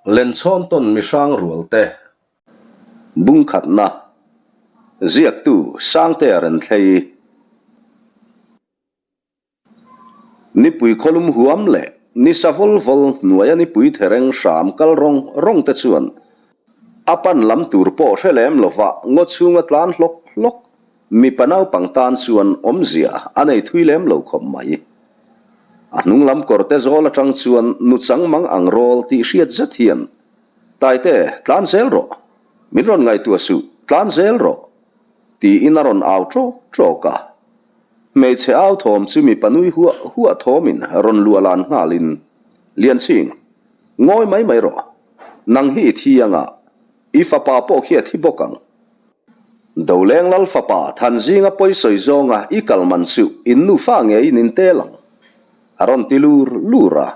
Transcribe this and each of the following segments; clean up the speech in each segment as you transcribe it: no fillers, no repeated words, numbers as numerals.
Lenchhawn tawn mihrang rualte bungkhatna ziaktu Sangtea Renthlei Nipui khawlum huam leh nisa vawl vawl hnuaia nipui thereng hram kal rawng rawng te chuan a pan lam tur pawh hre lem lova ngaw chhunga tlan hlawk hlawk Mipa naupang tan chuan awmzia a nei thui lem lo khawp mai. A hnung lam kawrte zawl atang chuan nu chang mang ang rawl tih hriat zet hian, Taite, tlan zel rawh. Min rawn ngaihtuah suh, tlan zel rawh. Tiin a rawn au ṭawk ṭawk a. Hmeichhe au thawm chu mipa nui huah huah thawmin rawn luah lan nghalin, Lianchhing, ngawi mai mai rawh. Nang hi i thi anga, i fapa pawh khi a thi bawk ang. Doleng Lal fapa Thanzinga pawisawi zawnga i kal man chu in nufa ngeiin in tel ang, a rawn ti lur lur a.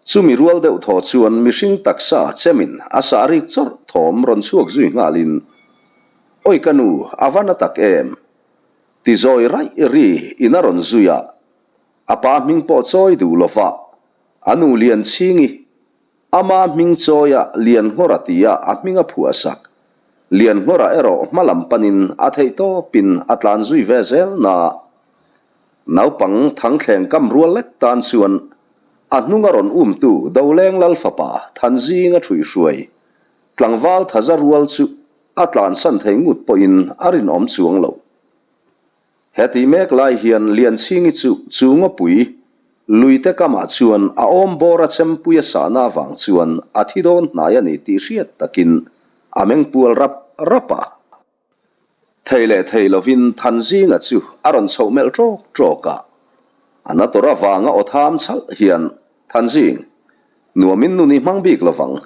Chumi rual deuh thaw chuan mihring taksa chemin a sah rik chawrh thawm rawn chhuak zui nghalin, Awi ka nu, a va na tak em? ti zawi raih ri in a rawn zui a, a pa hming pawh chawi duh lova a nu Lianchhingi Ama hming chawia Lianngawra tia a hming a phuah sak. Lianngawra erawh hma lam panin a theih tawpin a tlan zui ve zel na. Naupang thangthleng kam rual lek tan chuan a hnung a rawn umtu Doleng Lal fapa Thanzinga ṭhuihhruai tlangval thaza rual chu a tlansan thei ngut pawhin a rinawm chuang lo. Heti mek lai hian Lianchhingi chu chu ngawpui luite kamah chuan a awm bawr a chempui a sahna avang chuan a thi dawn hnai a ni tih hriat takin a meng pual rap rap a. Thei leh thei lovin Thanzinga chu a rawn chhoh melh ṭawk ṭawk a. A na tawrh avanga aw tham chhalh hian, Thanzing, nuamin nun i hmang bik lovang.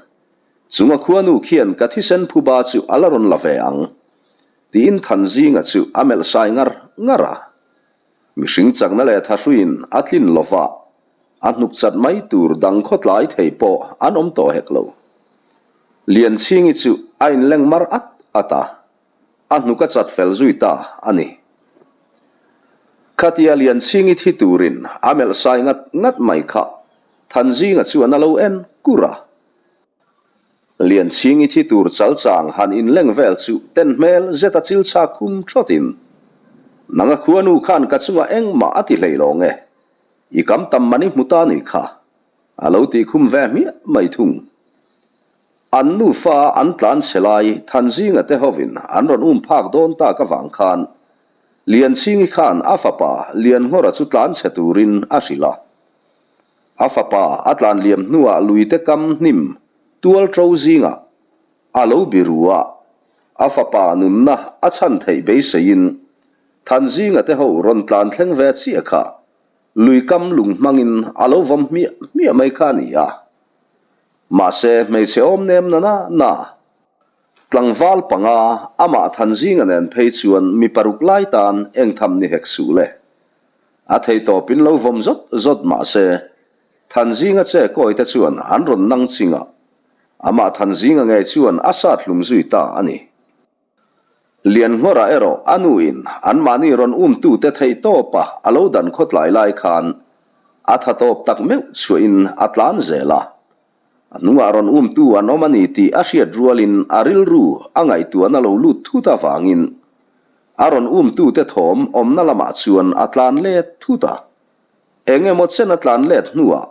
Chunga khuanu khian ka thisen phuba chu a la rawn la ve ang. Tiin Thanzinga chu a melh sai ngar ngar a. Mihring chakna leh thahruiin a tlin lo va, a hnuk chat mai tur dang khawtlai thei pawh an awm tawh hek lo. Lianchhingi chu a inleng mar at at a, a hnuk a chat fel zui ta a ni. Khatia Lianchhingi thi turin a melh sai ngat ngat mai kha Thanzinga chuan a lo en kur a. Lianchhingi thi tur chal chang han inleng vel chu ten hmel zet a chil chhak khum thawtin, Nanga khuanu khan ka chungah engmah a ti hlei lo nge, i kam tam man i hmu ta ni kha, a lo tih khum ve hmiah mai thung. An nufa an tlan chhe lai Thanzinga te hovin an rawn um phak dawn tak avang khan Lianchhingi khan a fapa Lianngawra chu tlan chhe turin a hrilh a. A fapa a tlan liam hnuah luite kam hnim tual ṭo zingah a lo biru a, a fapa nunna a chhan theih beiseiin Thanzinga te ho rawn tlan thleng ve chiah kha lui kam lung hmangin a lo vawm hmiah hmiah mai kha a ni a. Mahse hmeichhe awm nem na na na tlangval panga amah Thanzinga nen phei chuan mi paruk lai tan engtham ni hek suh le. A thei tawpin lo vawm zawt zawt mah se, Thanzinga che kawite chuan an rawn nang ching a, amah Thanzinga ngei chuan a sat hlum zui ta a ni. Lianngawra erawh a nuin anmahni rawn umtute theih tawpa a lo dan khawtlai lai khan a tha tawp tak meuh chhuahin a tlan zel a, a hnungah rawn umtu an awm a ni tih a hriat rualin a rilru a ngaihtuahna lo lut thut avangin A rawn umtute thawm awmna lamah chuan a tlan let thut a. Eng emaw chen a tlan let hnuah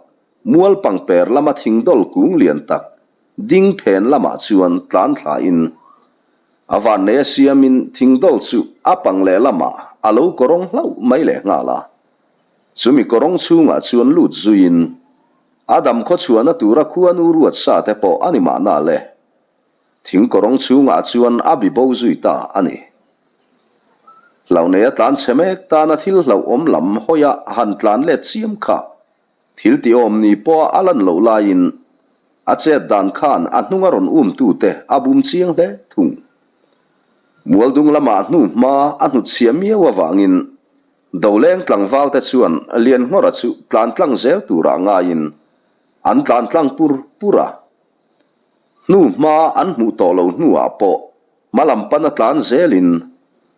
mual pangper lama thingdawl kung lian tak ding phen lamah chuan tlan thlain a vannei a siamin thingdawl chu a pang leh lamah a lo kawrawng hlauh mai leh nghal a. Chumi kawrawng chhungah chuan lut zuiin a dam khawchhuahna tura khuanu ruat sa te pawh a ni mahna le. Thing kawrawng chhungah chuan a bi bo zui ta a ni. Hlauhneia tlan chhe mek tana thil hlauhawm lam hawia han tlan let chiam kha thil tihawm ni pawha a lan loh laiin a chet dan khan a hnunga rawn umtute a bum chiang hle thung. Mualdung lamah hnu hma a hnutchhia miau avangin Doleng tlangvalte chuan Lianngawra chu tlan tlang zel turah ngaiin an tlan tlang pur pur a. Hnu hma an hmuh tawh lo hnuah pawh hma lam pana tlan zelin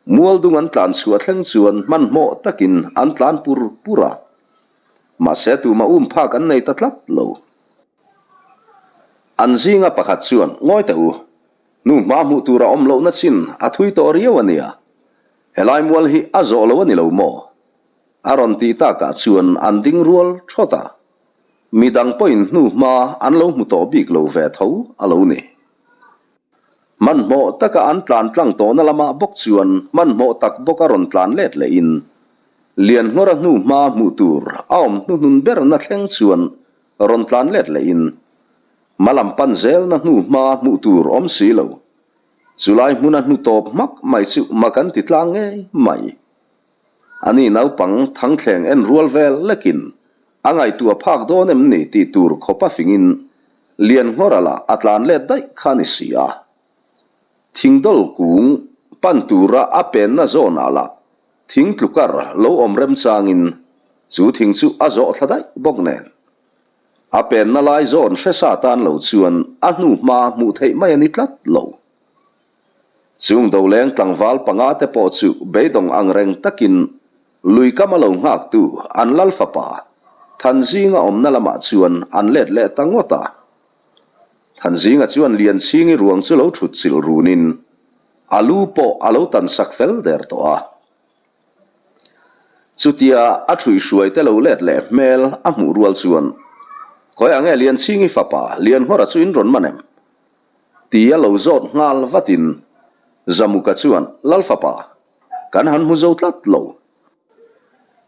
Mualdung an tlan chhuah thleng chuan hmanhmawh takin an tlan pur pur a. Mahse tumah um phak an nei ta tlat lo. An zinga pakhat chuan, Ngawi teh u, hnu hma hmuh tur a awm lohna chin a thui tawh riau a nia. Helai mual hi a zawh lo a ni lo maw? A rawn tih takah chuan an ding rual thawt a. Midang pawhin hnu hma an lo hmu tawh bik lo ve tho a lo ni. Hmanhmawh taka an tlan tlang tawhna lamah bawk chuan hmanhmawh tak bawk a rawn tlan let lehin Lianngawra hnu hma hmuh tur a awm hnuhnun berna thleng chuan rawn tlan let lehin hma lam pan zelna hnu hma hmuh tur awm si lo. Chulai hmuna hnu tawp hmak mai chu mak an ti tlang ngei mai. Ani naupang thangthleng en rual vel lekin a ngaihtuah phak dawn em ni tih tur khawp a fingin Lianngawra lah a tlan let daih kha ni si a. Thingdawl kung pan tura a penna zawnah lah thing tlukar lo awm remchangin chu thing chu a zawh thla daih bawk nen. A penna lai zawn hresa tan lo chuan a hnu hma hmuh theih mai a ni tlat lo. Chung doleng tlangval panga te pawh chu beidawng ang reng takin lui kama lo nghaktu an lal fapa Thanzinga awmna lamah chuan an let leh ta ngawt a. Thanzinga chuan Lianchhingi ruang chu lo thut chilh runin a lu pawh a lo tan sak fel der tawh a. Chutia a ṭhuihhruai te lo let leh hmel a hmuh rual chuan, Khawi ang e Lianchhingi fapa Lianngawra chu in rawn man em? Ti a lo zawt nghal vatin Zamuka chuan, Lal fapa, kan han hmu zo tlat lo.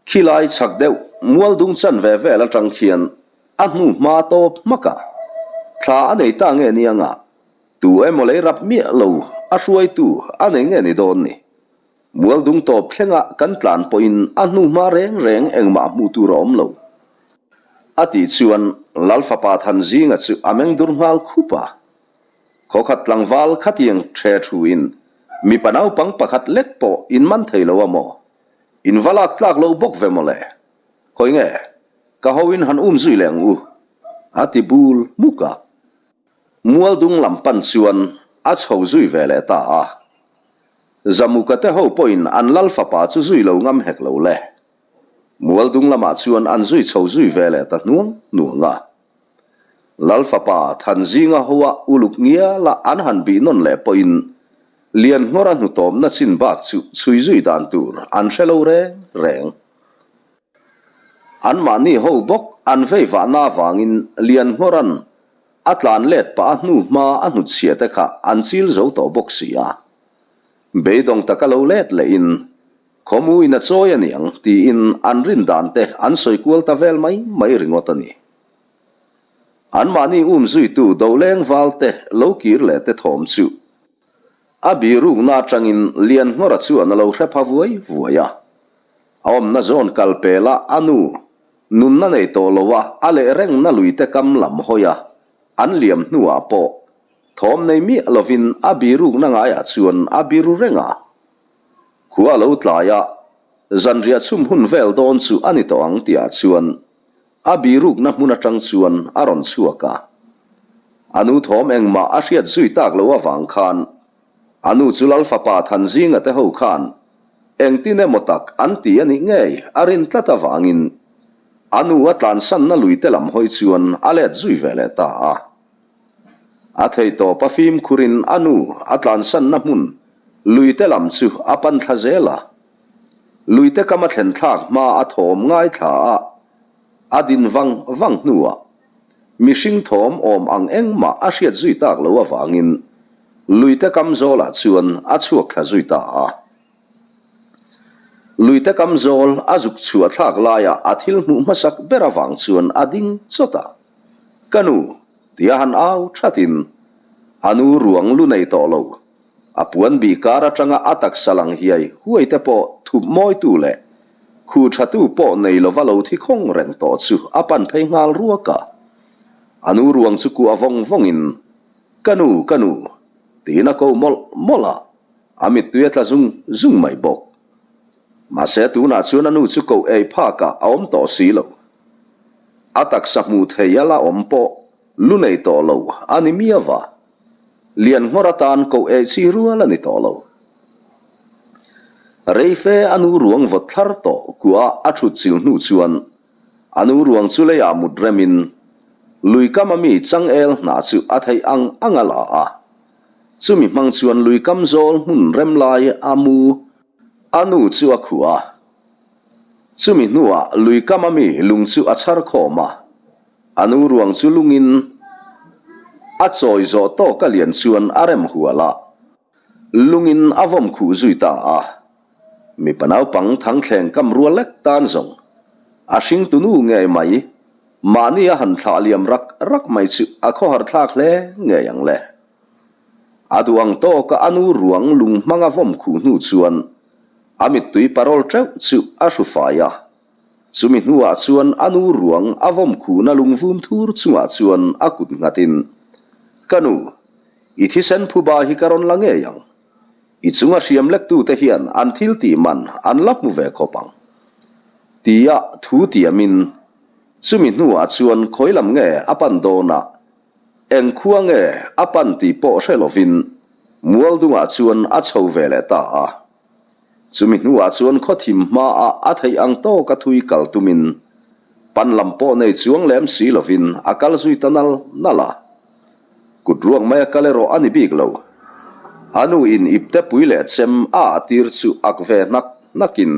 Khilai chhak deuh mual dung chan ve vel atang khian a hnu hma tawp hmak a, thla a nei ta nge nianga tu emaw lei rap miah lo a hruaitu a nei nge ni dawn ni. Mual dung tawp thlenga kan tlan pawhin a hnu hma reng reng engmah hmuh tur a awm lo. A tih chuan Lal fapa Thanzinga chu a meng dur nghal khup a. Khawkhat tlangval khatiang ṭhe thuin mipa naupang pakhat lek pawh in man thei lo a maw? In va lak tlak lo bawk ve mawle. Khawi nge? Ka hoin han um zui leh ang u. A ti bul hmuk a. Mual dung lam pan chuan a chho zui ve leh ta a. Zamuka te ho pawhin an lal fapa chu zui lo ngam hek lo le. Mual dung lamah chuan an zui chho zui ve leh ta hnuang hnuang a. Lal fapa Thanzinga hoa uluk ngiala an han bih nawn leh pawhin Lianngawra hnutawmna chin bak chu chhui zui dan tur an hre lo reng reng. Anmahni ho bawk an vei vahna avangin Lianngawran A tlan let pah a hnu hma a hnutchhiah te kha an chil zo tawh bawk si a. Beidawng taka lo let lehin khawmuin a chawi a niang tiin an rin dan te an sawi kual ta vel mai mai ringawt a ni. Anmahni um zuitu Doleng val te lo kir leh te thawm chu a birukna atangin Lianngawra chuan a lo hre pha vuai vuai a. A awmna zawn kal pela a nu Nunna nei tawh lo a, a leh rengna luite kam lam hawi a, an liam hnuah pawh thawm nei miah lovin a birukna ngaiah chuan a biru reng a. Khua a lo tlai a, zanriah chhum hun vel dawn chu a ni tawh ang tihah chuan a birukna hmun atang chuan a rawn chhuak a. A nu thawm engmah a hriat zui tak loh avang khan A nu chu Lal fapa Thanzinga te ho khan engtin emaw tak an ti a nih ngei a rin tlat avangin a nu a tlansanna lui te lam hawi chuan a let zui ve leh ta a. A theitawp a fimkhurin a nu a tlansanna hmun lui te lam chu a pan thla zel a. Lui te kam a thlen thlak hma a thawm ngaithla a a din vang vang hnuah Mihring thawm awm ang engmah a hriat zui tak loh avangin Luite kam zawlah chuan a chhuak thla zui ta a. Luite kam zawl a zuk chhuah thlak laia a thil hmuh hmasak ber avang chuan a ding chawt a. Ka nu, tia han au thatin a nu ruang lu nei tawh lo. A puan bih kar atanga a taksa lang hiai huai te pawh thup mawitu leh khu thatu pawh nei lova lo thi khawng reng tawh chu a pan phei nghal ruak a. A nu ruang chu kuah vawng vawngin, Ka nu, ka nu, tiin a ko mawlh mawlh a, a mittui a tla zung zung mai bawk. Mahse tunah chuan a nu chu koh ei phakah a awm tawh si lo. A taksa hmuh thei a la awm pawh lu nei tawh lo a ni miau va. Lian nghawr atan koh eh chi rual a ni tawh lo. Reife a nu ruang vawt thlar tawh kuah a thut chil hnu chuan a nu ruang chu leiah mut remin. Lui kama mi changel hnah chu a theih ang ang a la a. Chumi hmang chuan lui kam zawl hmun rem lai a mu a nu chu a khuh a. Chumi hnuah lui kama mi lung chu a chhar khawm a. A nu ruang chu lungin a chawi zawh tawk a lian chuan a rem hual a. Lungin a vawm khuh zui ta a. Mipa naupang thangthleng kam rual lek tan zawng a hringtu nu ngei mai, mahni a han thlah liam rak rak mai chu a khawhar thlak hle ngei ang le. A duh ang tawka a nu ruang lung hmanga vawm khuh hnu chuan a mittui parawl teuh chu a hru fai a. Chumi hnuah chuan a nu ruang a vawm khuhna lung vum thur chungah chuan a kut nghatin, Ka nu, I thisen phuba hi ka rawn la ngei ang. I chunga hriam lektute hian an thil tih man an la hmu ve khawp ang. Tia thu tiamin, chumi hnuah chuan khawi lam nge a pan dawn a, eng khua nge a pan tih pawh hre lovin Mualdungah chuan a chho ve leh ta a. Chumi hnuah chuan khawthim hmaah a theih ang tawka thui kal tumin pan lam pawh nei chuang lem si lovin a kal zui ta nal nal a. Kut ruak mai a kal erawh a ni bik lo. A nu in ipte pui leh chem a ah tir chu ak ve hnak hnakin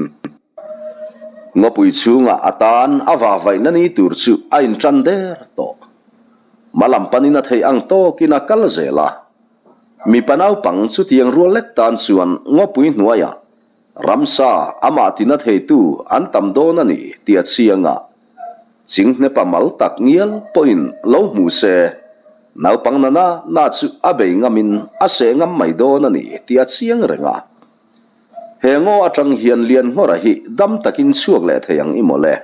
ngawpui chhungah a tan a vahvaihna ni tur chu a intan der tawh. Hma lam panin a theih ang tawkin a kal zel a. Mipa naupang chutiang rual lek tan chuan ngawpui hnuaiah ramsa amah tina theitu an tam dawn a ni tih a chiang a, Chinghnepa mal tak ngial pawhin lo hmu se, naupang na na na chu a bei ngamin a seh ngam mai dawn a ni tih a chiang reng a. He ngaw atang hian Lianhmawra hi dam takin chhuak leh thei ang i maw le?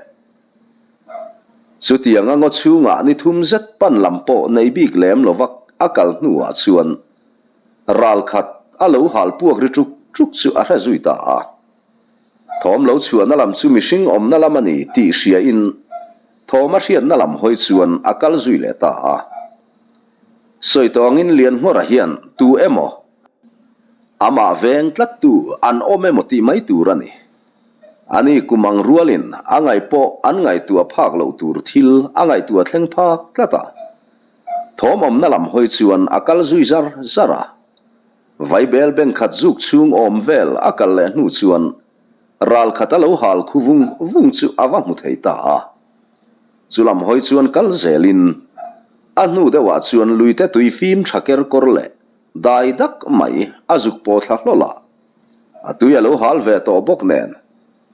Chutianga ngaw chhungah ni thum zet pan lam pawh nei bik lem lova a kal hnuah chuan ral khat a lo hal puak ri ṭuk ṭuk chu a hre zui ta a. Thawm lo chhuahna lam chu mihring awmna lam a ni tih hriain thawm a hriatna lam hawi chuan a kal zui leh ta a. Sawi tawngin Lianhmawra hian tu emaw amah veng tlattu an awm emaw tih mai tur a ni. Ani kum ang rualin a ngaih pawh an ngaihtuah phak loh tur thil a ngaihtuah thleng phak tlat a. Thawm awmna lam hawi chuan a kal zui zar zar a. Vaibel beng khat zuk chhung awm vel a kal leh hnu chuan ral khat a lo hal khu vung vung chu a va hmu thei ta a. Chu lam hawi chuan kal zelin a hnu deuhah chuan luite tui fim tha ker kawr leh dai dak mai a zuk paw thla hlawl a. A tui a lo hal ve tawh bawk nen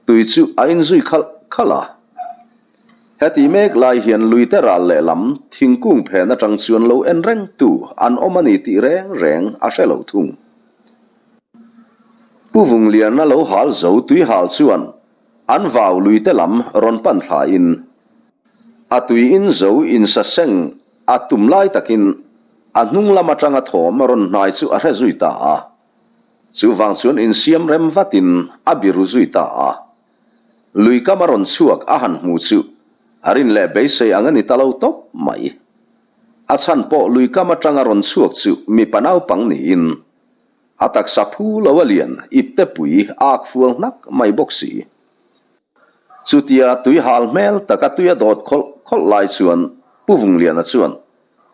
tui chu a inzui khalh khalh a. Heti mek lai hian luite ral lehlam thingkung phen atang chuan lo en reng tu an awm a ni tih reng reng a hre lo thung. Pu Vungliana lo hal zo tui hal chuan an vau luite lam rawn pan thlain a tui in zo insaseng a tum lai takin a hnung lam atanga thawm rawn hnai chu a hre zui ta a. Chuvang chuan insiam rem vatin a biru zui ta a. Lui kam a rawn chhuak a han hmu chu a rin leh beisei ang a ni ta lo tawp mai. A chhan pawh lui kam atanga rawn chhuak chu mipa naupang niin a taksa phu lo a lian ipte pui a ak fual hnak mai bawk si. Chutia tui hal hmel taka tui a dawt khawlh khawlh lai chuan Pu Vungliana chuan,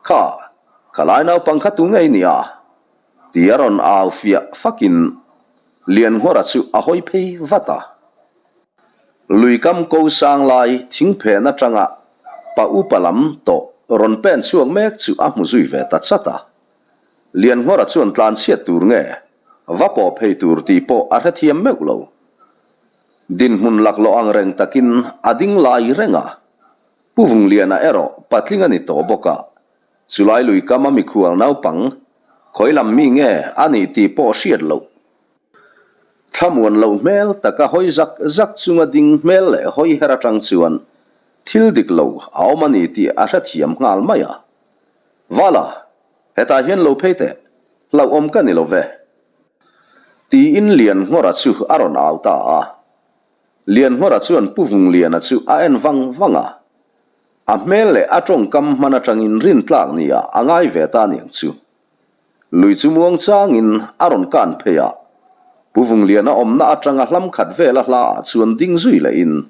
Kha, kha lai naupang kha tu ngei nia? Ti a rawn au fiah fakin Lianhmawra chu a hawi phei vat a. Lui kam ko sang lai thing phen atanga pa upa lam tawh rawn pen chhuak mek chu a hmu zui ve ta chat a. Lianhmawra chuan tlanchhiat tur nge va pawh phei tur tih pawh a hrethiam meuh lo. Dinhmun laklawh ang reng takin a ding lai reng a. Pu Vungliana erawh patling a ni tawh bawk a. Chulai lui kama mikhual naupang, khawi lam mi nge a nih tih pawh hriat loh. Thlamuan loh hmel taka hawi zak zak chunga ding hmel leh hawi her atang chuan thil dik lo a awm a ni tih a hrethiam nghal mai a. Vala, hetah hian lo phei teh, hlauhawm ka ni lo ve. Tiin Lianhmawra chu a rawn au ta a. Lianhmawra chuan Pu Vungliana chu a en vang vang a. A hmel leh a tawngkam hman atangin rintlak nia a ngai ve ta aniang chu. Lui chu muang changin a rawn kan phei a, Pu Vungliana awmna atanga hlam khat vela hla ah chuan ding zui lehin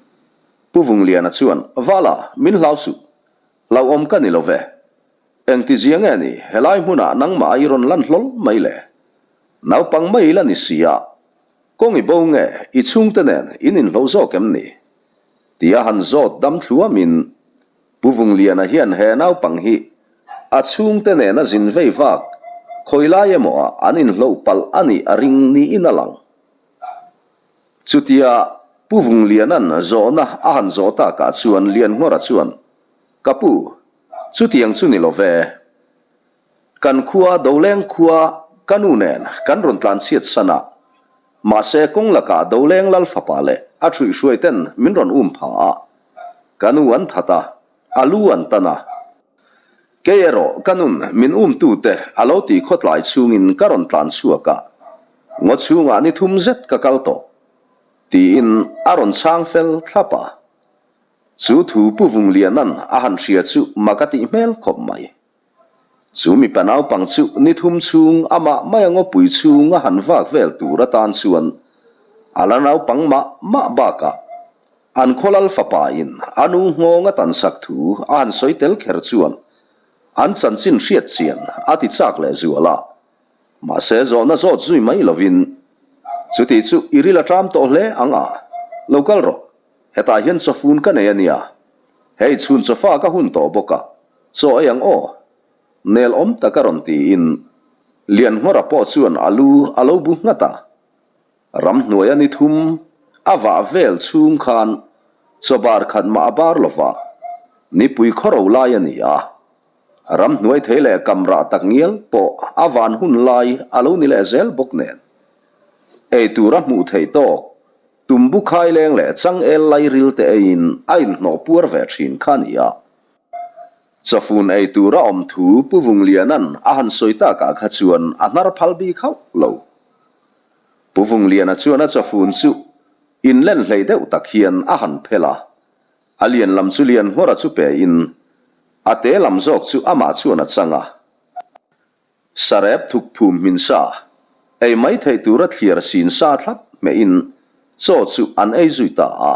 Pu Vungliana chuan, Vala, min hlau suh. Hlauhawm ka ni lo ve. Engtizia nge ni helai hmunah nangmah i rawn lan hlawl mai le? Naupang mai la ni si a, kawng i bo nge i chhungte nen in inhlo zawk em ni? Tia han zawt dam thluamin Pu Vungliana hian he naupang hi a chhungte nena zin vei vak khawi lai emaw ah an inhloh palh a nih a ring niin a lang. Chutia Pu Vungliana'n zawhna a han zawh takah chuan Lianngawra chuan, Ka pu, chutiang chu ni lo ve. Kan khua Doleng khua ka nu nen kan rawn tlanchhiat san a, mahse kawng lakah Doleng lal fapa leh a ṭhuihhruai ten min rawn um pha a, ka nu an that a, a lu an tan a. Kei erawh ka nun min umtute a lo ti khawtlai chungin ka rawn tlan chhuak a, ngaw chhungah ni thum zet ka kal tawh, tiin a rawn chhang fel thlap a. Chu thu Pu Vungliana'n a han hria chu mak a tih hmel khawp mai. Chu mipa naupang chu ni thum chhung amah mai a ngawpui chhung a han vak vel tur atan chuan a la naupang mah mah bakah an khawlal fapa in a nu nghawng a tansak thu a han sawi tel kher chuan an chanchin hriat chian a ti chak leh zual a. Mahse zawhna zawt zui mai lovin chuti chu i ril a ṭam tawh hle ang a, lo kal rawh, hetah hian chawfun ka nei a nia, hei chhun chawfa ka hun tawh bawk a, Chaw ei ang aw? Nel awm tak a rawn tiin Lianngawra pawh chuan a lu a lo bu nghat a. Ramhnuaia ni thum a vah vel chhung khan chaw bar khat mah a bar lo va, nipui khawro lai a ni a. Ramhnuai thei leh kam rah tak ngial pawh a van hun lai a lo ni leh zel bawk nen. Ei tur a hmuh theih tawk, tumbu khaileng leh changel lairil te eiin a inhnawh puar ve thin kha a ni a. Chawfun ei tur a awm thu Pu Vungliana'n a han sawi takah kha chuan a hnar phal bik hauh lo. Pu Vungliana chuan a chawfun chu inlen hleih deuh tak hian a han phelh a, a lian lam chu Lianngawra chu pe in a te lam zawk chu amah chuan a chang a. Sarep thuk phum hmin sa, ei mai theih tura thliar sin sa thlap hmeh in chaw chu an ei zui ta a.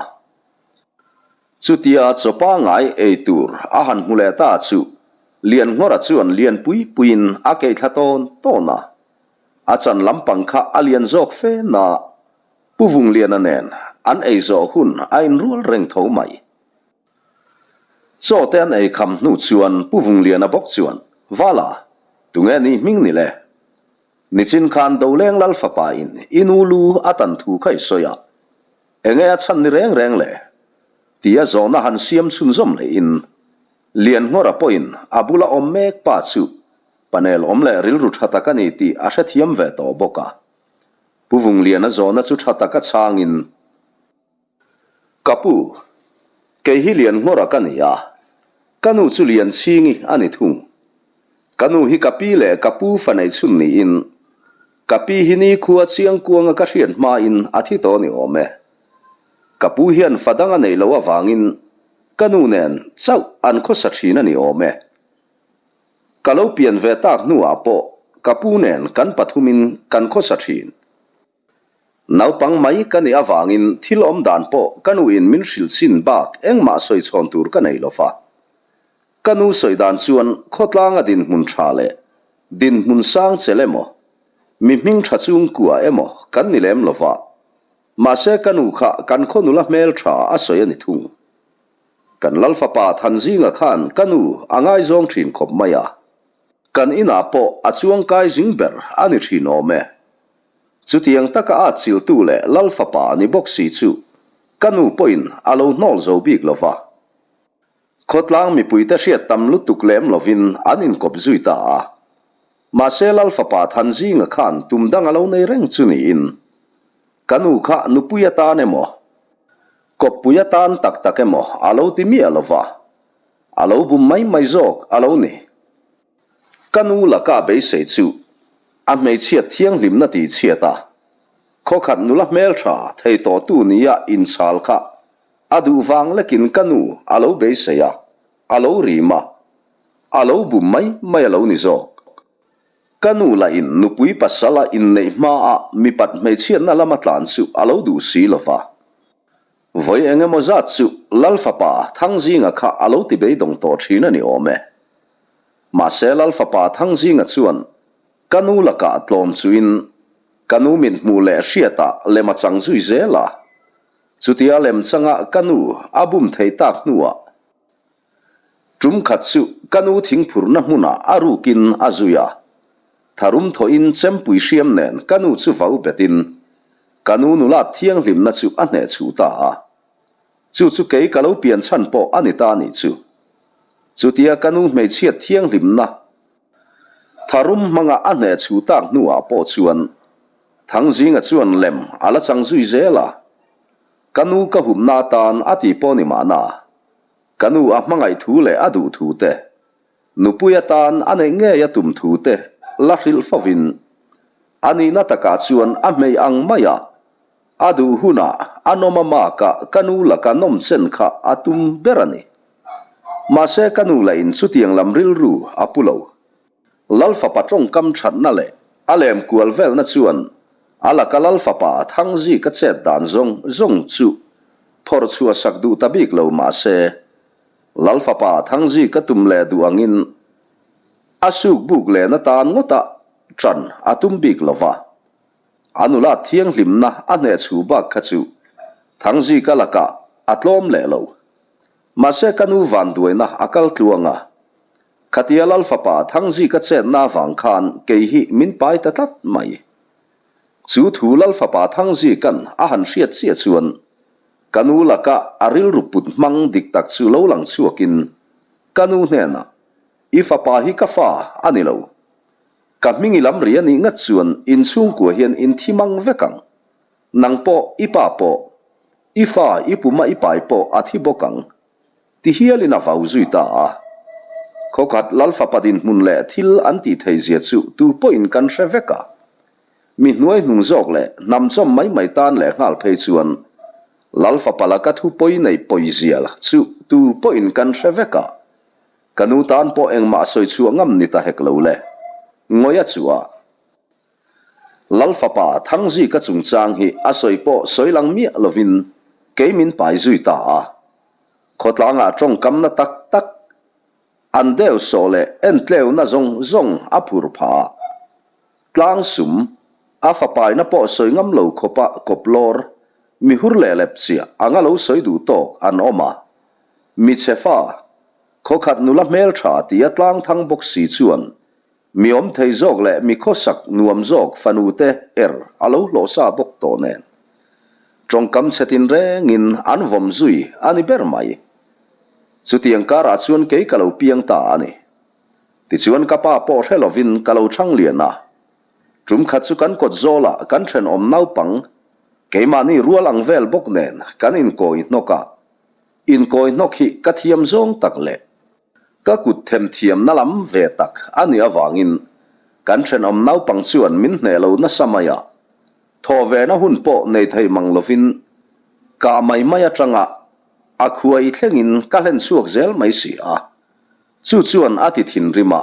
Chutia chaw pangai ei tur a han hmu leh ta chu Lianngawra chuan lian pui puiin a keih thla tawn tawn a. A chan lampang kha a lian zawk fe na Pu Vungliana nen an ei zawh hun a inrual reng tho mai. Chaw te an ei kham hnu chuan Pu Vungliana bawk chuan, Vala, tunge ni hming ni le? Nichin khan Doleng Lal fapa in i nu lu a tan thu kha i sawi a, Enge a chhan ni reng reng le? Tia zawhna han siam chhunzawm lehin Lianngawra pawhin a bula awm mek pa chu panel awm leh rilru tha tak a ni tih a hrethiam ve tawh bawk a. Pu Vungliana zawhna chu tha taka chhangin, Ka pu, kei hi Lianngawra ka ni a, ka nu chu Lianchhingi a ni thung. Ka nu hi ka pi leh ka pu fa neih chhun niin Ka pi hi nikhua chiangkuanga ka hriat hmain a thi tawh ni awm e. Ka pu hian fa dang a neih loh avangin ka nu nen chauh an khawsa thin a ni awm e. Ka lo pian ve tak hnuah pawh ka pu nen kan pathumin kan khawsa thin. Naupang mai ka nih avangin thil awm dan pawh ka nuin min hrilh chin bak engmah sawi chhawn tur ka nei lo va. Ka nu sawi dan chuan khawtlanga dinhmun tha leh dinhmun sang chel emaw, mi hming tha chungkua emaw kan ni lem lo va, mahse ka nu kha kan khaw nula hmel tha a sawi a ni thung. Kan Lalfapa Thanzinga khan ka nu a ngaizawng thin khawp mai a, kan inah pawh a chuangkai zing ber a ni thin awm e. Chutiang taka a chiltu leh Lalfapa ni bawk si chu ka nu pawhin a lo hnawl zo bik lo va. Khawtlang mipuite hriat tam lutuk lem lovin an inkawp zui ta a. Mahse Lal fapa Thanzinga khan tum dang a lo nei reng chu niin, Ka nu kha nupui atan emaw, kawppui atan tak tak emaw a lo ti miah lo va, a lo bum mai mai zawk a lo ni. Ka nu laka beisei chu a hmeichhiat thianghlimna tihchhiat a, khawkhat nula hmeltha thei tawhtu nia inchhal kha A duh vang lekin ka nu a lo beisei a, a lo rim a, a lo bum mai mai a lo ni zawk. Ka nu lahin nupui pasal a inneih hmaah mipat hmeichhiatna lama tlan chu a lo duh si lo va. Vawi eng emaw zat chu Lal fapa Thangzinga kha a lo ti beidawng tawh thin a ni awm e. Mahse Lal fapa Thangzinga chuan ka nu lakah tlawm chuin ka nu mit hmuh leh hriatah lem a chang zui zel a. Chutia lem changa ka nu a bum thei tak hnuah Tum khat chu ka nu thingphurna hmunah a rukin a zui a, tharum thawhin chempui hriam nen ka nu chu vau betin ka nu nulat thianghlimna chu a hneh chhuh ta a. Chu chu kei ka lo pian chhan pawh a ni ta nih chu. Chutia ka nu hmeichhiat thianghlimna tharum hmanga a hneh chhuh tak hnuah pawh chuan Thangzinga chuan lem a la chang zui zel a, ka nu ka humna atan a ti pawh ni mahna. Ka nu a hmangaih thu leh a duh thu te, nupui atan a neih ngei a tum thu te la hrilh fovin, a nihna takah chuan a hmei ang maia a duh hunah a nawm a maka ka nu laka nawm chen kha a tum ber a ni. Mahse ka nu lahin chutiang lam rilru a pu lo. Lal fapa tawngkam thatna leh a lem kual velna chuan a laka Lal fapa Thangzika chet dan zawng zawng chu phawrh chhuah sak duh ta bik lo mah se, Lal fapa Thangzika tum leh duh angin a suk buk len atan ngawta ṭan a tum bik lo va. A nula thianghlimna a hneh chhu bak kha chu Thangzika lakah a tlawm leh lo. Mahse ka nu vanduaina a kal tluang a. Khatia Lal fapa Thangzika chetna avang khan kei hi min pai ta tlat mai. Chu thu Lal fapa Thangzika'n a han hriat chiah chuan ka nu laka a rilru put hmang dik tak chu lo lang chhuakin ka nu hnenah, I fapa hi ka fa a ni lo. Ka hming i lam ri a nih ngat chuan in chhungkua hian in thi mang vek ang. Nang pawh, i pa pawh, i fa, i puma i pai pawh a thi bawk ang. Ti hialin a vau zui ta a. Khawkhat Lalfapa dinhmun leh thil an tih theih zia chu tu pawhin kan hre vek a. Mi hnuai hnung zawk leh hnam chawm mai mai tan leh nghal phei chuan Lalfapa laka thu pawi neih pawi zia chu tu pawhin kan hre vek a. Ka nu tan pawh engmah sawi chhuah ngam ni ta hek lo le. Ngawih a chu a. Lalfapa Thangzika chungchang hi a sawi pawh sawi lang miah lovin kei min pai zui ta a. Khawtlangah tawngkamna tak tak an deu sawh leh entleuna zawng zawng a phur phah a. Tlang sum, a fapaina pawh sawi ngam lo khawpa kawp lawr, mi hur leh lep chiah anga lo sawi duh tawk an awm a. Mi chhe fa, khawkhat nula hmeltha tia tlang thang bawk si chuan Mi awm thei zawk leh mi khawsak nuam zawk fanu te er a lo hlawh sa bawk tawh nen. Tawngkam chhe tin rengin an vawm zui a ni ber mai. Chutiang karah chuan kei ka lo piang ta a ni. Tichuan ka pa pawh hre lovin ka lo chhang lian a. Tum khat chu kan kawt zawlah kan thenawm naupang keimahni rual ang vel bawk nen kan inkawi hnawk a. Inkawi hnawk hi ka thiam zawng tak leh Ka kut themthiamna lam ve tak a nih avangin kan thenawm naupang chuan min hneh lo nasa mai a, thawh vena hun pawh nei thei mang lovin kah mai mai atanga a khuai thlengin ka hlen chhuak zel mai si a. Chu chuan a ti thinrim a,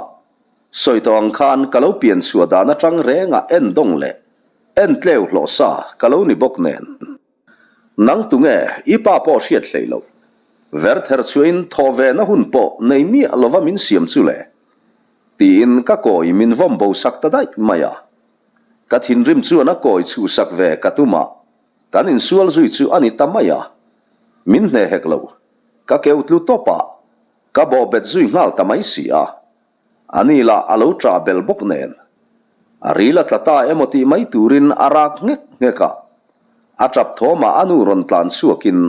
sawi tawh ang khan ka lo pian chhuah dan atang renga en dawng leh en tleu hlawh sa ka lo ni bawk nen. Nang tunge i pa pawh hriat hlei lo. Verther chhuahin thawh ve na hun pawh nei miah lova min siam chu le. Tiin ka kawi min vawm bo sak ta daih mai a. Ka thinrim chuan a kawi chhuhsak ve ka tum a, kan insual zui chu a ni ta mai a. Min hne hek lo. Ka keuh tlu tawp a, ka bawhbet zui nghal ta mai si a. A ni lah a lo ṭah bel bawk nen. A ril a tla ta emaw tih mai turin a rak nghek nghek a. A ṭap thawmah a nu rawn tlan chhuakin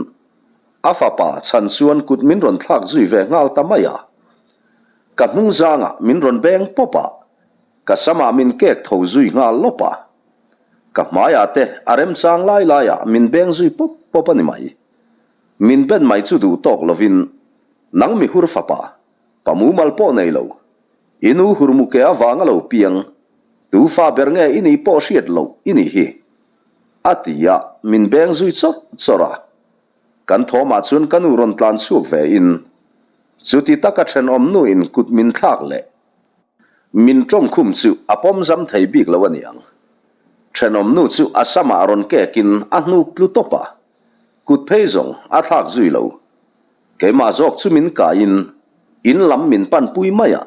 a fapa chhan chuan kut min rawn thlak zui ve nghal ta mai a. Ka hnung zangah min rawn beng pawp a, ka samah min kek tho zui nghal lawp a. Ka hmaiah te a remchang lai laiah min beng zui pawp pawp a ni mai. Min ben mai chu duh tawk lovin, Nang mi hur fapa, Pa mumal pawh nei lo. I nu hurmuke avanga lo piang, tu fa ber nge i nih pawh hriat loh i nih hi. A ti a, min beng zui chawrh chawrh a. Kan thawmah chuan ka nu rawn tlan chhuak ve in, chuti taka thenawm nu in kut min thlak leh min tawngkhum chu a pawm zam thei bik lo a niang. Thenawm nu chu a samah rawn kek in a hnuk tlu tawp a. Kut phei zawng a thlak zui lo. Keimah zawk chu min kaiin in lam min panpui mai a,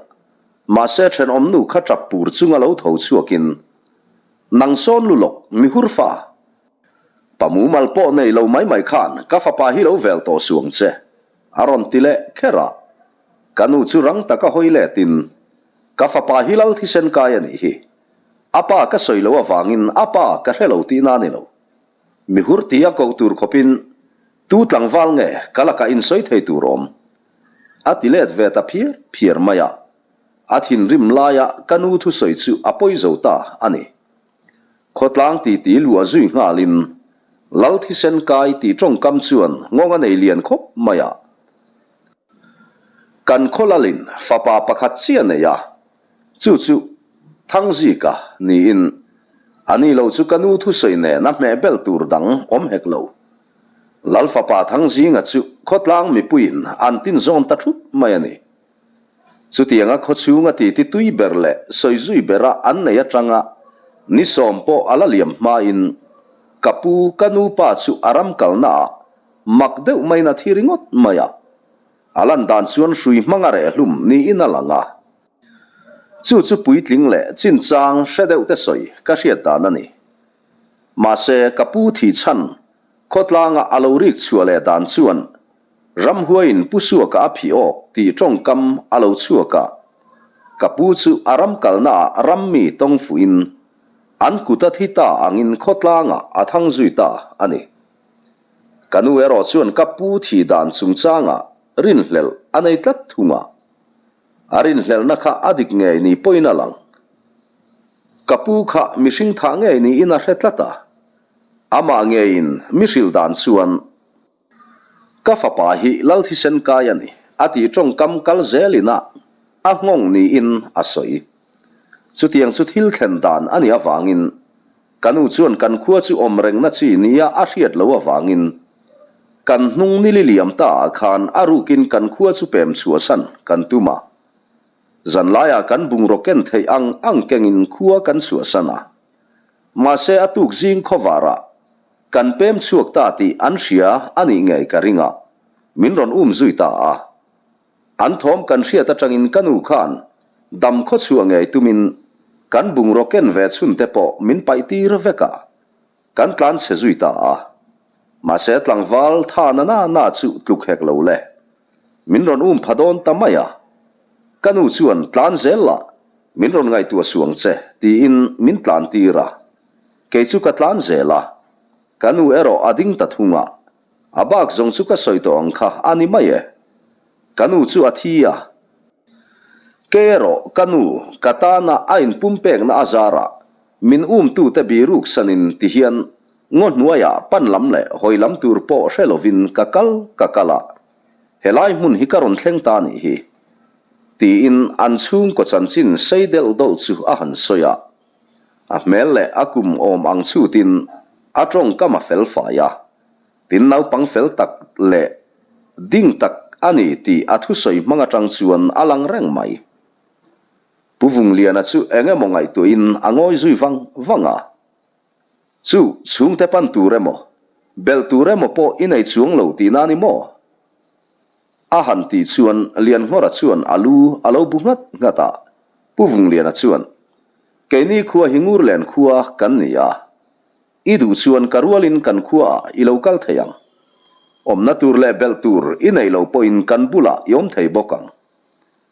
mahse thenawmnu kha tap pur chunga lo tho chhuakin, Nang sawn lu lawk, mi hur fa. Pa mumal pawh nei lo mai mai khan ka fapa hi lo vel tawh suang che, a rawn ti leh kher a. Ka nu chu rang taka hawi letin, Ka fapa hi lal thisen kai a nih hi. A pa ka sawi lo avangin a pa ka hre lo tihna a ni lo. Mi hur tia koh tur khawpin tu tlangval nge ka lakah insawi thei tur awm? A ti let ve ta phiar phiar mai a. A thinrim laia ka nu thusawi chu a pawi zo ta a ni. Khawtlang titi luah zui nghalin Lal thisen kai tih tawngkam chuan nghawng a nei lian khawp mai a. Kan khaw lalin fapa pakhat chiah nei a, chu chu Thangzika niin a ni lo chu ka nu thusawi nen a hmeh bel tur dang awm hek lo. Lal fapa Thangzinga chu khawtlang mipuiin an tin zawn ta thup mai a ni. Chutianga khawchhunga titi tui ber leh sawi zui bera an nei atanga ni sawm pawh a la liam hmain ka pu ka nu pa chu a ram kalnaah mak deuh maiin a thi ringawt mai a. A lan dan chuan hrui hmanga reh hlum niin a lang a. Chu chu puitling leh chinchang hre deuh te sawi ka hriat dan a ni. Mahse ka pu thih chhan khawtlanga a lo rik chhuah leh dan chuan Ramhuaiin Pu Suaka a phih awk tih tawngkam a lo chhuak a, ka pu chu a ram kalnaah rammi tawng fuhin an kut a thi ta angin khawtlangah a thang zui ta a ni. Ka nu erawh chuan ka pu thih dan chungchangah rinhlelh a nei tlat thung a, a rinhlelhna kha a dik ngei ni pawhin a lang. Ka pu kha mihring thah ngei niin a hre tlat a, amah ngeiin mi hrilh dan chuan, Ka fapa hi Lal thisen kai a ni, a tih tawngkam kal zelin a a nghawng niin a sawi. Chutiang chu thil thlen dan a nih avangin ka nu chuan kan khua chu awm rengna chi nia a hriat loh avangin kan hnung nili liam ta ah khan a rukin kan khua chu pem chhuahsan kan tum a. Zanlaiah kan bungraw ken theih ang ang kengin khua kan chhuahsan a. Mahse a tuk zing khawvarah Kan pem chhuak ta tih an hria a nih ngei ka ring a, min rawn um zui ta a. An thawm kan hriat atangin ka nu khan dam khaw chhuah ngei tumin kan bungraw ken ve chhun te pawh min paih tir vek a, kan tlan chhe zui ta a. Mahse tlangval tha na na na chu tluk hek lo le. Min rawn um pha dawn ta mai a. Ka nu chuan tlan zel lah min rawn ngaihtuah suang che tiin min tlan tir a. Kei chu ka tlan zel a, ka nu erawh a ding ta thung a, a bak zawng chu ka sawi tawh ang kha a ni mai e. Ka nu chu a thi a. Kei erawh ka nu ka tana a inpumpekna a zarah min umtute biruk sanin tihian ngaw hnuaiah pan lam leh hawi lam tur pawh hre lovin ka kal ka kal a, helai hmun hi ka rawn thleng ta nih hi. Tiin an chhungkaw chanchin sei delh dawlh chu a han sawi a. A hmel leh a kum awm ang chhutin a tawngkam a fel fai a, tin naupang fel tak leh ding tak a ni tih a thusawi hmang atang chuan a lang reng mai. Pu Vungliana chu eng emaw ngaihtuahin a ngawi zui vang vang a. Chu chhungte pan tur emaw, belh tur emaw pawh i nei chuang lo tihna a ni maw? A han tih chuan Lianngawra chuan a lu a lo bu nghat nghat a, Pu Vungliana chuan, Keini khua hi Ngurlen khua kan ni a, i duh chuan ka rualin kan khuaah i lo kal thei ang. Awmna tur leh belh tur i neih loh pawhin kan bulah i awm thei bawk ang.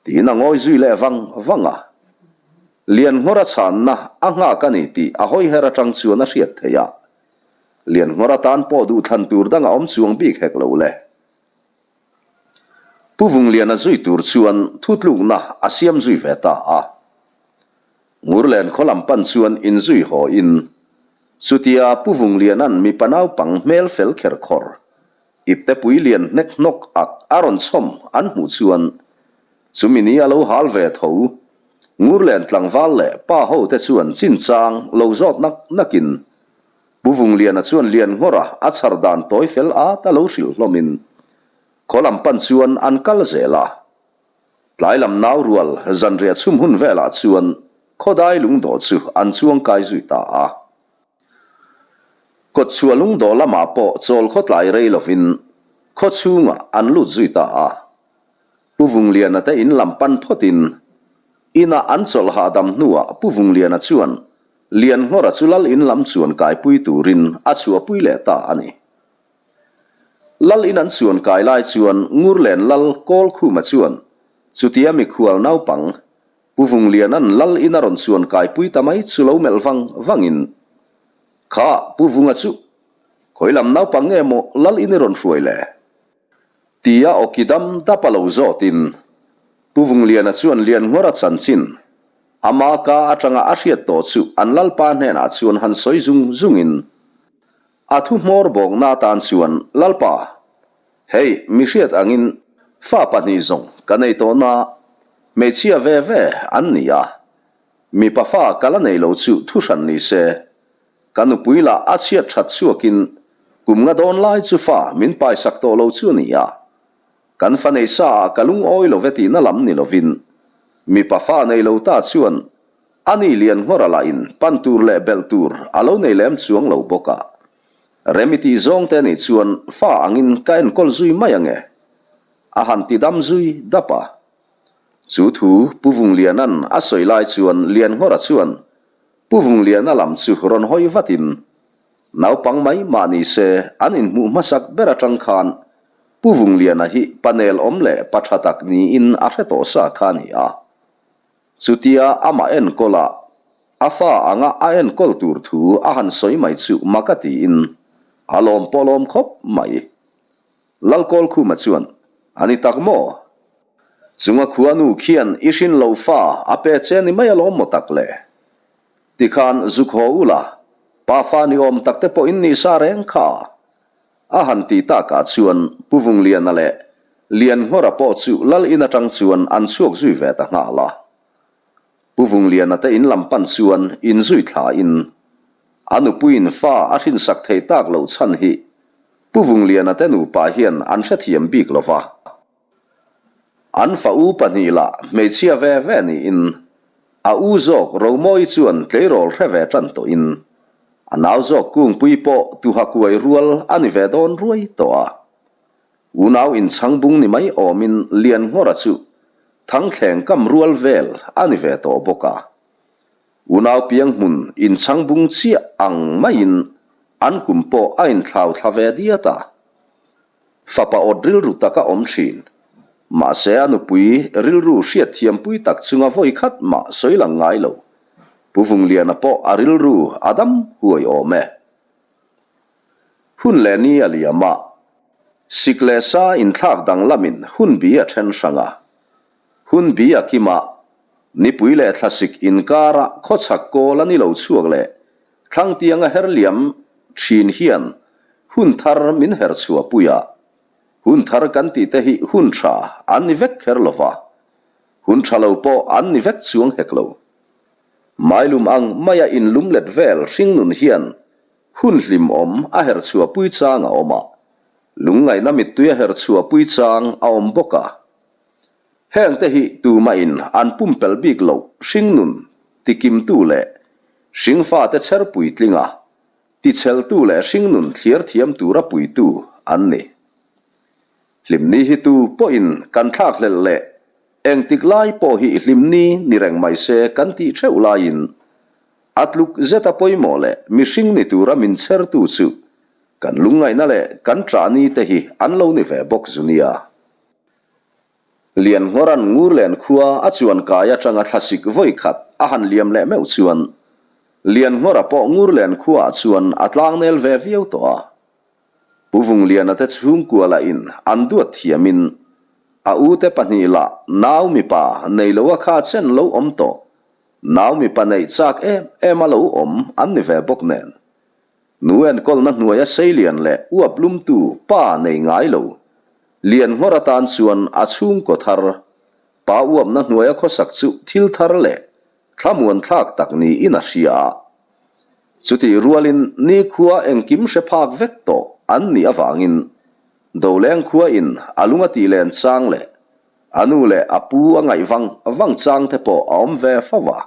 Tiin a ngawi zui leh vang vang a. Lianngawra chhanna a nghak a ni tih a hawiher atang chuan a hriat theih a. Lianngawra tan pawh duhthlan tur dang a awm chuang bik hek lo le. Pu Vungliana zui tur chuan thutlukna a siam zui ve ta a. Ngurlen khaw lam pan chuan inzui haw in, chutia Pu Vungliana'n mipa naupang hmel fel kher khawr, iptepui lian hnek hnawk ak a rawn chhawm an hmuh chuan chumi ni a lo hal ve tho. Ngurlen tlangval leh pa ho te chuan chinchang lo zawt nak nakin Pu Vungliana chuan Lianngawra a chhar dan tawi fel at a lo hrilh hlawmin khaw lam pan chuan an kal zel a. Tlai lam nau rual zanriah chhum hun velah chuan khawdai lungdawh chu an chuang kai zui ta a. Kawtchhuah lungdawh lamah pawh chawl khawtlai rei lovin khaw chhungah an lut zui ta a. Pu Vungliana te in lam pan phawtin inah an chawlh hahdam hnuah Pu Vungliana chuan Lianngawra chu lal in lam chuan kaipui turin a chhuahpui leh ta a ni. Lal in an chuan kai lai chuan Ngurlen lal Kawlkhuma chuan chutia mikhual naupang Pu Vungliana'n lal in a rawn chuan kaipui ta mai chu lo melh vang vangin, Kha Pu Vunga chu khawi lam naupang nge maw lal in i rawn hruai le? Tia awki dam dap a lo zawtin Pu Vungliana chuan Lianngawra chanchin ama ka atanga a hriat tawh chu an lalpa hnenah chuan han sawi zung zungin, A thu hmawr bawkna atan chuan, Lalpa, hei mi hriat angin fa pahnih zawng ka nei tawh na, hmeichhia ve ve an ni a, mipa fa ka la nei lo chu thu hran ni se, ka nupui lah a chhiat that chhuakin kum nga dawn lai chu fa min paisak tawh lo chu a ni a, kan fa nei sa ah ka lungawi lo ve tihna lam ni lovin, mipa fa nei lo ta chuan A ni lian nghawr a lahin pan tur leh belh tur a lo nei lem chuang lo bawk a. Remi tih zawng te nih chuan fa angin ka enkawl zui mai ange. A han ti dam zui dap a. Chu thu Pu Vungliana'n a sawi lai chuan Lianngawra chuan Pu Vungliana lam chu rawn hawi vatin naupang mai mah ni se an inhmuh hmasak ber atang khan Pu Vungliana hi pa nel awm leh pa tha tak niin a hre tawh sa kha a ni a. Chutia amah enkawl a, a fa anga a enkawl tur thu a han sawi mai chu mak a tiin a lawm pawh lawm khawp mai. Lalkawlkhuma chuan, A ni tak maw? Chunga khuanu khian i hrin lo fa a pe che ni mai alawm maw tak le? Tikhan zuk haw ula, pa fa ni awm tak te pawh in nih sa reng kha. A han ti takah chuan Pu Vungliana leh Lianngawra pawh chu lal in atang chuan an chhuak zui ve ta nghal a. Pu Vungliana te in lam pan chuan inzui thlain a nupuiin fa a hrinsak thei tak loh chhan hi Pu Vungliana te nupa hian an hrethiam bik lo va. An fa u pahnih lah hmeichhia ve ve niin a u zawk Romawii chuan tleirawl hre ve tan tawhin a nau zawk Kungpui pawh tuha kuai rual a ni ve dawn ruai tawh a. Unau inchhangbung ni mai awmin Lianngawra chu thangthleng kam rual vel a ni ve tawh bawk a. Unau piang hmun inchhangbung chiah ang maiin an kum pawh a inthlau thla ve diat a. Fapa awt rilru tak a awm thin. Mahse a nupui rilru hriatthiampui tak chunga vawi khat mah sawi lang ngai lo. Pu Vungliana pawh a rilru a dam huai awm e. Hun leh ni a liam a, sik leh sa inthlak danglamin hun bi a then hrang a. Hun bi a kim a, nipui leh thlasik inkara khawchhak kawl a ni lo chhuak leh Thlangtianga her liam thin hian hun thar min her chhuah pui a, hun thar kan tih te hi hun tha an ni vek kher lo va, hun tha lo pawh an ni vek chuang hek lo. Mailum ang maia inlum let vel hringnun hian hun hlimawm a her chhuah pui chang a awm a, lungngaihna mittui a her chhuah pui chang a awm bawk a. Hengte hi tumahin an pumpelh bik loh hringnun tikimtu leh hringfate chher puitlinga ticheltu leh hringnun thliar thiam tura puitu an ni. Hlimni hi tu pawhin kan thlakhlelh leh engtik lai pawh hi hlimni ni reng mai se kan tih theuh laiin a tluk zeta pawimawh leh mihring ni tura min chhertu chu kan lungngaihna leh kan ṭahni te hi an lo ni ve bawk zu nia. Lianngawran Ngurlen khua a chuan kai atanga thlasik vawi khat a han liam leh meuh chuan Lianngawra pawh Ngurlen khuaah chuan a tlangnel ve viau tawh a. Pu Vungliana te chhungkua lahin an duat thiamin a ute pahnih lah nau mipa nei lo a kha chen lo awm tawh, nau mipa neih chak em em a lo awm an ni ve bawk nen. Nu enkawlna hnuaia seilian leh uap lumtu pa nei ngai lo. Lian nghawr atan chuan a chhungkaw thar, pa uapna hnuaia khawsak chu thil thar leh thlamuan thlak tak niin a hria a. Chutih rualin nikhua engkim hre phak vek tawh an nih avangin Doleng khuain a lung a tih len chang leh a nu leh a pu a ngaih vang vang chang te pawh a awm ve fo va.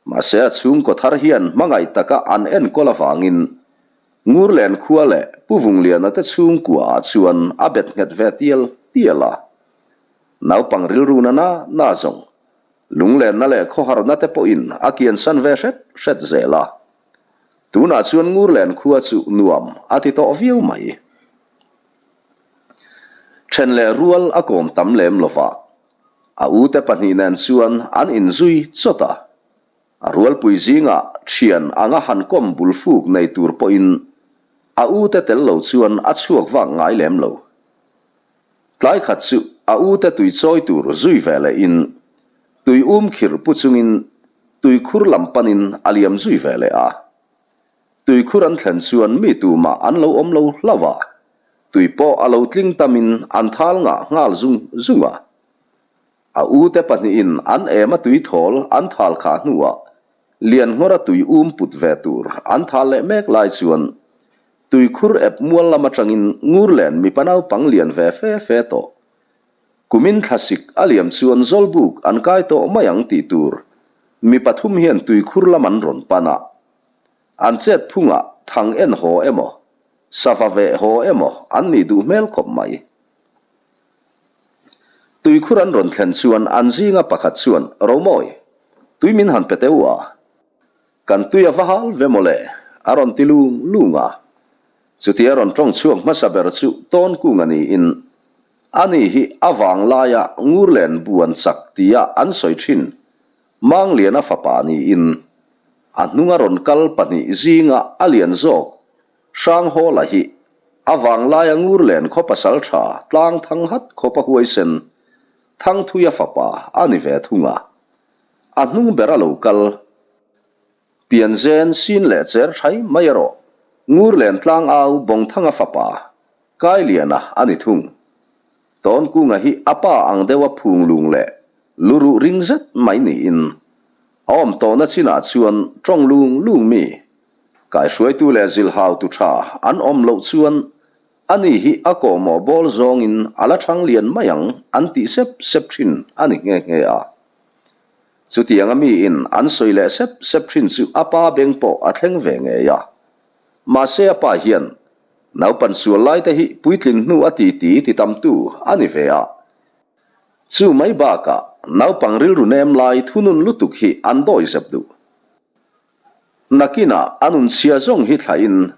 Mahse a chhungkaw thar hian hmangaih taka an enkawl avangin. Ngurlen khua leh Pu Vungliana te chhungkua ah chuan a bet nghet ve tial tial a. Naupang rilru na na na zawng, lunglenna leh khawharna te pawhin a kiansan ve hret hret zel a. Tunah chuan Ngurlen khua chu nuam a ti tawh viau mai. Then leh rual a kawm tam lem lova, a ute pahnih nen chuan an inzui chawt a. A rualpui zingah thian anga han kawm bul fuk nei tur pawhin a ute tel lo chuan a chhuak vak ngai lem lo. Tlai khat chu a ute tui chawi tur zui ve lehin tui um khirh pu chungin tuikhur lam panin a liam zui ve leh a. Tuikhur an thlen chuan mi tumah an lo awm lo hlauh a, tui pawh a lo tling tamin an thal ngah nghal zung zung a. A ute pahnihin an em a tui thawl an thal khah hnuah Lianngawra tui um put ve tur an thal leh mek lai chuan tuikhur ep mual lam atangin Ngurlen mipa naupang lian ve fe fe tawh. Kumin thlasik a liam chuan Zawlbuk an kai tawh mai ang tih tur mi pathum hian tuikhur lam an rawn pan a. An chet phungah thang en haw emaw, sava veh haw emaw an nih duh hmel khawp mai. Tuikhur an rawn thlen chuan an zinga pakhat chuan, Romawi, tui min han pe teu a, kan tui a va hal ve mawle, a rawn ti lung lung a. Chutia rawn tawng chhuak hmasa ber chu Tawnkung a niin, ani hi a vang laia Ngurlen bu an chak tia an sawi thin Mangliana fapa niin, a hnunga rawn kal pahnih zinga a lian zawk Hranghawla hi a vanglaia Ngurlen khaw pasal tha tlang thang hat khawpa huaisen Thangthuia fapa a ni ve thung a. A hnung ber a lo kal. Pianzen sin leh cher thai mai erawh Ngurlen tlang au Bawngthanga fapa Kailiana a ni thung. Tawnkunga hi a pa ang deuha phunglung leh luruh ring zet mai niin a awm tawhna chinah chuan tawng lung lung mi Kaihruaitu leh zilhautu tha an awm loh chuan ani hi a kawhmawh bawl zawngin a la thang lian mai ang an tih sep sep thin a ni nghe nghe a. Chutianga miin an sawi leh sep sep thin chu a pa beng pawh a thleng ve ngei a. Mahse a pa hian naupan sual laite hi puitlin hnu a ti ti ti tamtu a ni ve a. Chu mai bakah naupang rilru nem lai thunun lutuk hi an dawizep duh. Nakinah a nun chhia zawng hi thlahin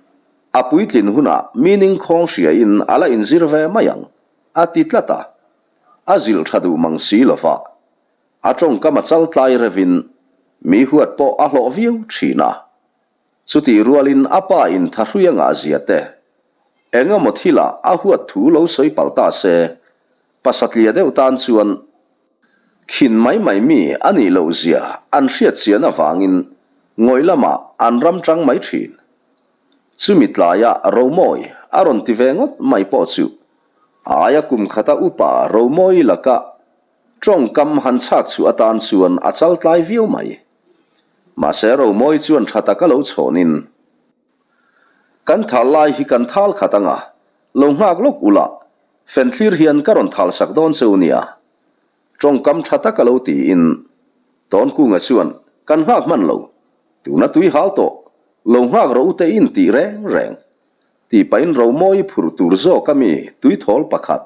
a puitlin hunah meaning khawng hriain a la inzir ve mai ang, a ti tlat a. A zilh tha duh mang si lo va, a tawngkam a chal tlai revin mi huat pawh a hlawh viau thin a. Chutih rualin a pa in thahrui a ngah zia te, eng emaw thilah a huat thu lo sawi palh ta se, pasatlia deuh tan chuan Khin mai mai mi a nih loh zia an hriat chian avangin ngawih lamah an ram tang mai thin. Chumi tlaia Romawi a rawn ti ve ngawt mai pawh chu a aia kum khata upa Romawi laka tawngkam han chhak chhuah atan chuan a chal tlai viau mai. Mahse Romawi chuan tha taka lo chhawnin, Kan thal lai hi kan thal khat anga, lo nghak lawk ula, Fenthlir hian ka rawn thal sak dawn cheu nia. Tawngkam tha tak a lo tiin Tawnkunga chuan kan nghak hman lo, tuna tui hal tawh, lo nghak rawh u te in tih reng reng. Tih pahin Romawi phurh tur zawk a mi tuithawl pakhat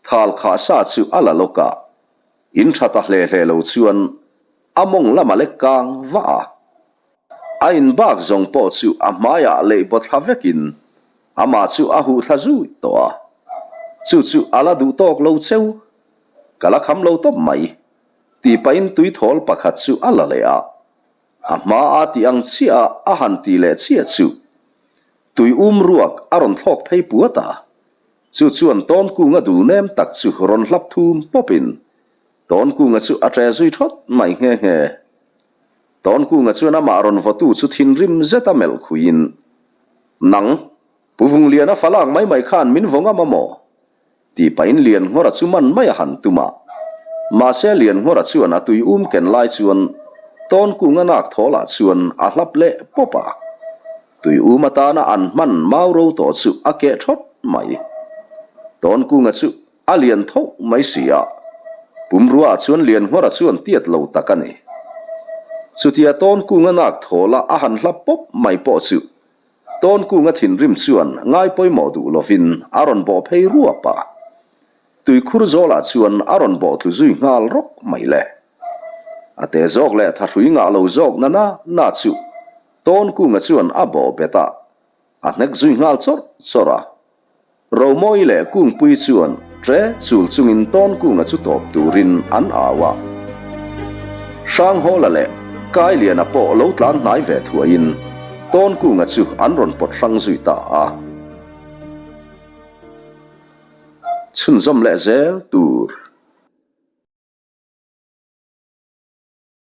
thal khah sa chu a la lawk a, in tha ta hle hle lo chuan a mawng lam a lek kang vah a. A in bak zawng pawh chu a hmaiah leh baw thla vekin amah chu a huh thla zui tawh a. Chu chu a la duh tawk lo cheu. Ka la kham lo tawp mai, tih pahin tuithawl pakhat chu a la leh a. A hma a tih ang chiah a a han tih leh chiah chu tui um ruak a rawn thlawk phei puat a. Chu chuan Tawnkunga dul nem tak chu rawn hlap thum pawpin Tawnkunga chu a ṭe zui ṭhawt mai nghe nghe. Tawnkunga chuan amah rawn vawtu chu thinrim zeta melh khuiin, Nang, Pu Vungliana falak mai mai khan min vaw ngam a maw? tih pahin Lianngawra chu man mai a han tum a. Mahse Lianngawra chuan a tui um ken lai chuan Tawnkunga nak thawlah chuan a hlap leh pawp a. Tui um atana an hman mau ro tawh chu a keh ṭhawt mai. Tawnkunga chu A lian tho mai si a, pumrua ah chuan Lianngawra chuan tiat lo tak a ni. Chutia Tawnkunga nak thawla a han hlap pawp mai pawh chu. Tawnkunga thinrim chuan ngai pawimawh duh lovin a rawn bawh phei ruap a. Tuikhur zawlah chuan a rawn bawh tlu zui nghal rawk mai le. A te zawk leh thahrui ngah lo zawk na na na chu Tawnkunga chuan a bawh bet a, a hnek zui nghal chawrh chawrh a. Romawi leh Kungpui chuan ṭe chul chungin Tawnkunga chu tawp turin an au a. Hranghawla leh Kailiana pawh lo tlan hnai ve thuaiin Tawnkunga chu an rawn pawt hrang zui ta a. Chhunzawm leh zel tur.